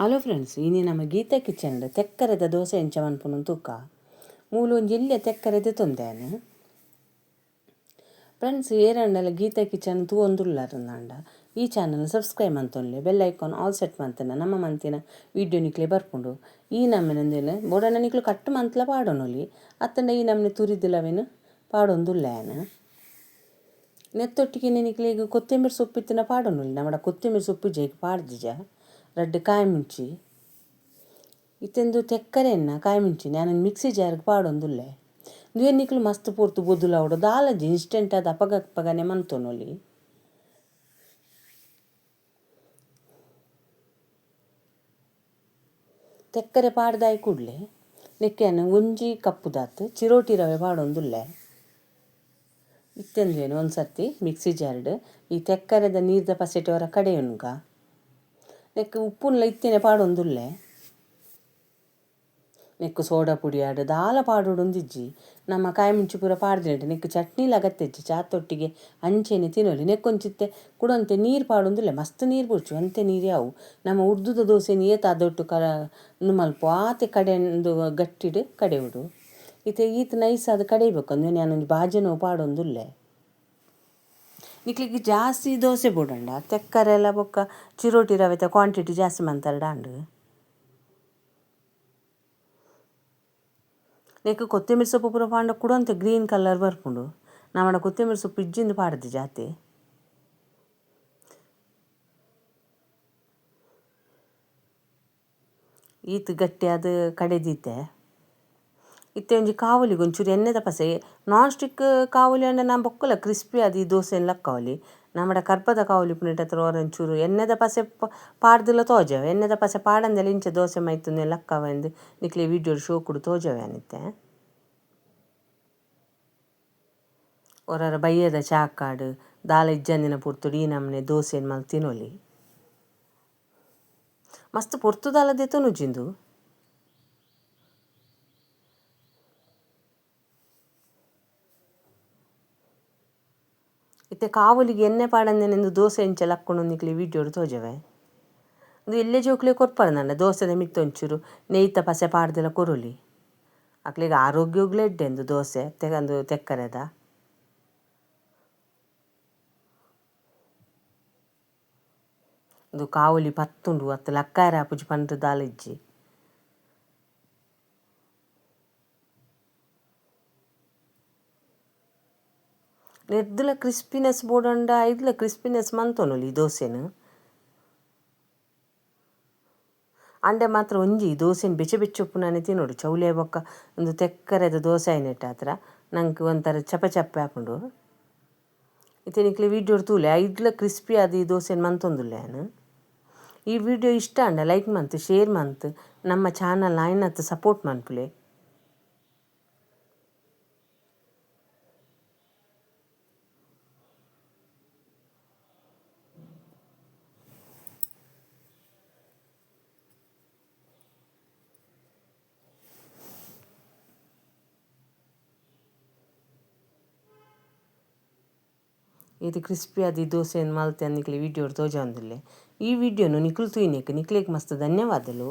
Hello friends, ಇನಿ ನಮ್ಮ Gita kitchen ತೆಕ್ಕರೆದ dosa ಎಂಚ ಮನ್ಪುನು ತೂಕ. ಮೂಲು ಒಂಜಿ ಎಲ್ಯ ತೆಕ್ಕರೆದ ತೊಂದೇನು. ಫ್ರೆಂಡ್ಸ್, ಏರಂಡಲ ಗೀತಾ ಕಿಚನ್ ತೂವೊಂದುಲ್ಲಾರಂದಾಂಡ ಈ ಚಾನಲ್ ಸಬ್ಸ್ಕ್ರೈಬ್ ಮಂತೊನ್ಲೆ, bell icon all set ಮಂತನ ನಮ್ಮ ಮಂತಿನ ವಿಡಿಯೋ ನಿಕ್ಲೆ ಬರ್ಪುಂಡು. ಈ ನಮ್ಮನೆ ಬೋಡಣ್ಣ ನಿಕ್ಲು ಕಟ್ಟು ಮಂತ್ಲ ಪಾಡೊನೊಲಿ ಅತ್ತಂಡ ಈ ನಮ್ಮನೆ ತುರಿದಿಲ್ಲವೇನು ಪಾಡೊಂದುಲ್ಲೇನು. ನೆತ್ತೊಟ್ಟಿಗೆ ನಿಕ್ಲೆಗ್ ಕೊತ್ತಂಬರಿ ಸೊಪ್ಪು ಇತ್ತಿನ ಪಾಡೊನೊಲಿ. ನಮ್ಮಡ ಕೊತ್ತಂಬರಿ ಸೊಪ್ಪು ಜೈಕ್ ಪಾಡ್ದಿಜ. ರಡ್ಡ್ ಕಾಯಿ ಮುಂಚಿ ಇತ್ತೆಂದು ತೆಕ್ಕರೆನ್ನ ಕಾಯಿ ಮುಂಚಿ ನಾನು ಮಿಕ್ಸಿ ಜಾರ್ಗ್ ಪಾಡೊಂದುಲ್ಲೆ. ಇಂದುವೆ ನಿಕ್ಲು ಮಸ್ತ್ ಪೊರ್ತು ಬೊದುಲಾವೊಡು ದಾಲಜಿ ಇನ್ಸ್ಟೆಂಟ್ ಆದ್ ಅಪಗ ಅಪಗನೆ ಮಂತೊನೊಲಿ. ತೆಕ್ಕರೆ ಪಾಡ್ದಾಯಿ ಕೂಡ್ಲೆ ನೆಕ್ಕೆನ್ ಒಂಜಿ ಕಪ್ಪುದಾತ್ ಚಿರೋಟಿ ರವೆ ಪಾಡೊಂದುಲ್ಲೆ. ಇತ್ತೆಂದುವೆನ್ ಒಂದು ಸರ್ತಿ ಮಿಕ್ಸಿ ಜಾರ್ಡ್ ಈ ತೆಕ್ಕರೆದ ನೀರ್ದ ಪಸೆಟ್ ಹೊರ ಕಡೆಯುನ್ಗ. ನೆಕ್ಕ್ ಉಪ್ಪುನ್ಲ ಇತ್ತೆನೆ ಪಾಡೊಂದುಲ್ಲೆ. ನೆಕ್ಕ್ ಸೋಡಾ ಪುಡಿ ಆಡ್ ದಾಲ ಪಾಡೊಡೊಂದಿಜ್ಜಿ. ನಮ್ಮ ಕಾಯಿ ಮುಂಚಿ ಪೂರ ಪಾಡ್ದಿನಂಟೆ ನೆಕ್ಕ್ ಚಟ್ನಿಲ ಅಗತ್ಯ ಚಾತೊಟ್ಟಿಗೆ ಅಂಚೆನೆ ತಿನೊಲಿ. ನೆಕ್ಕೊಂಚಿತ್ತೆ ಕುಡೊಂತೆ ನೀರು ಪಾಡೊಂದುಲ್ಲೆ. ಮಸ್ತ್ ನೀರು ಬೋಡ್ಚಿ, ಒಂತೆ ನೀರು ಯಾವು. ನಮ್ಮ ಉರ್ದುದ ದೋಸೆನ್ ಏತ್ ಅದೊಟ್ಟು ಕ ಉಂದು ಮಲ್ಪು ಆತೆ ಕಡೆ ಉಂದು ಗಟ್ಟಿಡ್ ಕಡೆಯೊಡು. ಇತ್ತೆ ಈತ್ ನೈಸ್ ಆದ್ ಕಡೆಯಬೇಕು ಅಂದು ಯಾನೊಂಜಿ ಬಾಜನೊ ಪಾಡೊಂದುಲ್ಲೆ. ನಿಕ್ಲೆಗ್ ಜಾಸ್ತಿ ದೋಸೆ ಬೋಡಂಡ ತೆಕ್ಕರೆಲ ಬೊಕ್ಕ ಚಿರೋಟಿ ರವೆತ ಕ್ವಾಂಟಿಟಿ ಜಾಸ್ತಿ ಮಂತರ್ಡಾಂಡ್. ನೆಕ್ಕ್ ಕೊತ್ತಂಬರಿ ಸೊಪ್ಪು ಪೂರ ಪಾಂಡ ಕುಡೊಂತೆ ಗ್ರೀನ್ ಕಲರ್ ಬರ್ಪುಂಡು. ನಮಡ ಕೊತ್ತಂಬರಿ ಸೊಪ್ಪು ಇಜ್ಜಿಂದು ಪಾಡ್ದು ಜಾತೆ. ಈತ್ ಗಟ್ಟಿಯಾದ ಕಡೆದೀತೆ. ಇತ್ತೆ ಒಂಜಿ ಕಾವಲಿಗೆ ಒಂಚೂರು ಎಣ್ಣೆದ ಪಸೆ. ನಾನ್ ಸ್ಟಿಕ್ ಕಾವಲಿ ಅಂಡ ನಾ ಬೊಕ್ಕಲ ಕ್ರಿಸ್ಪಿ ಆದ್ ಈ ದೋಸೆನ್ ಲಕ್ಕಾವಲಿ. ನಮ್ಮಡ ಕರ್ಬದ ಕಾವಲಿ ಪುನೆಟ್ ಹತ್ರ ಒಂಚೂರು ಎಣ್ಣೆದ ಪಸೆ ಪಾಡ್ದಿಲ್ಲ ತೋಜವೆ. ಎಣ್ಣೆದ ಪಸೆ ಪಾಡಂದೆಲ ಇಂಚ ದೋಸೆ ಮೈತುಂದು ಲಕ್ಕಾವೆಂದು ನಿಕ್ಲೆ ವಿಡಿಯೋ ಶೋಕುಡು ತೋಜವೆ ಅನಿತ್ತೆ. ಒರರ ಬಯ್ಯದ ಚಾಕಾಡು ದಾಲ ಇಜ್ಜಂದಿನ ಪೊರ್ತುಡು ಈ ನಮನೆ ದೋಸೆನ್ ಮಲ್ತ್ ತಿನೊಲಿ. ಮಸ್ತ್ ಪೊರ್ತು ದಾಲ ದೆತೊನುಜಿಂದು. ಇತ್ತೆ ಕಾವಲಿಗೆ ಎಣ್ಣೆ ಪಾಡಂದೆನೆಂದು ದೋಸೆ ಇಂಚ ಲಕ್ಕುಂಡು ನಿಕ್ಲೆ ವಿಡಿಯೋಡು ತೋಜವೆ. ಉಂದು ಎಲ್ಲೆ ಜೋಕ್ಲೆ ಕೊರ್ಪರ್ ದೋಸೆದ ಮಿತ್ತ್ ಒಂಚೂರು ನೆಯ್ತ ಪಸೆ ಪಾಡ್ದೆಲ ಕೊರೊಲಿ. ಅಕ್ಲೆಗ್ ಆರೋಗ್ಯಗ್ಲ ಎಡ್ಡೆ ಉಂದು ದೋಸೆ ಅಂದು ತೆಕ್ಕರೆದ. ಉಂದು ಕಾವಲಿ ಪತ್ತುಂಡು ಅತ್ತ್ ಲಕ್ಕಾಯೆರೆ ಆಪುಜಿ ಪಂದ್ ದಾಲ ಇಜ್ಜಿ. ನೆರ್ದಲ ಕ್ರಿಸ್ಪಿನೆಸ್ ಬೋಡಂಡ ಐದ್ಲ ಕ್ರಿಸ್ಪಿನೆಸ್ ಮಂತೊನೊಲಿ ಈ ದೋಸೆನ್. ಅಂಡೆ ಮಾತ್ರ ಒಂಜಿ ದೋಸೆನ್ ಬೆಚ್ಚ ಬೆಚ್ಚ ಉಪ್ಪುನಾನೆ ತಿನೊಡು. ಚೌಲಿ ಬೊಕ್ಕ ಉಂದು ತೆಕ್ಕರೆದ ದೋಸೆ ಆಯಿನೆಟ್ ಆತ್ರ ನಂಕ್ ಒಂಥರ ಚಪ್ಪೆ ಚಪ್ಪೆ ಆಪುಂಡು. ಇತ್ತೆ ನಿಕ್ಲೆ ವಿಡಿಯೋಡ್ ತೂಲೆ ಐದ್ಲ ಕ್ರಿಸ್ಪಿ ಆದ್ ಈ ದೋಸೆನ್ ಮಂತೊಂದುಲ್ಲೆ ಯಾನ್. ಈ ವಿಡಿಯೋ ಇಷ್ಟ ಆಂಡ ಲೈಕ್ ಮಂತ್, ಶೇರ್ ಮಂತ್, ನಮ್ಮ ಚಾನಲ್ ಆಯಿನತ್ ಸಪೋರ್ಟ್ ಮನ್ಪುಲೆ. ಇದು ಕ್ರಿಸ್ಪಿ ಆದ್ ಈ ದೋಸೆನ್ ಮಲ್ತೆ ನಿಕ್ಲೆ ವಿಡಿಯೋಡ್ ತೋಜೊಂದುಲ್ಲೆ. ಈ ವಿಡಿಯೋನು ನಿಕುಲು ತೂಯಿನೆಕ್ ನಿಕ್ಲೆಗ್ ಮಸ್ತ್ ಧನ್ಯವಾದಲು.